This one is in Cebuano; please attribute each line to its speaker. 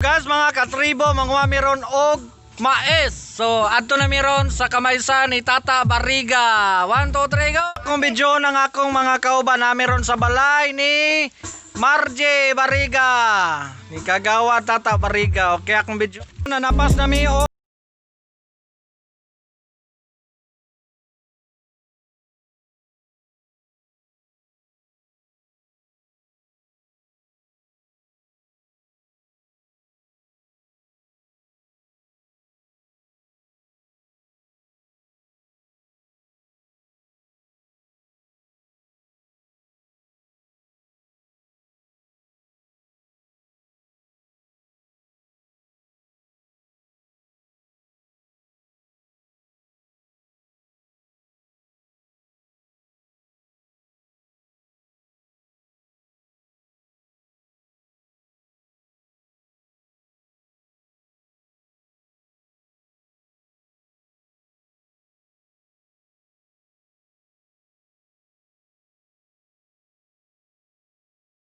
Speaker 1: guys, mga katribo, manguha mi ron og mais. So adto na mi ron sa kamaysa ni Tata Bariga. 1, 2, 3, go! Akong video ng akong mga kauban, nami ron sa balay ni Marje Bariga. Ni Kagawa Tata Bariga. Okay, akong video. Nanapas na mi og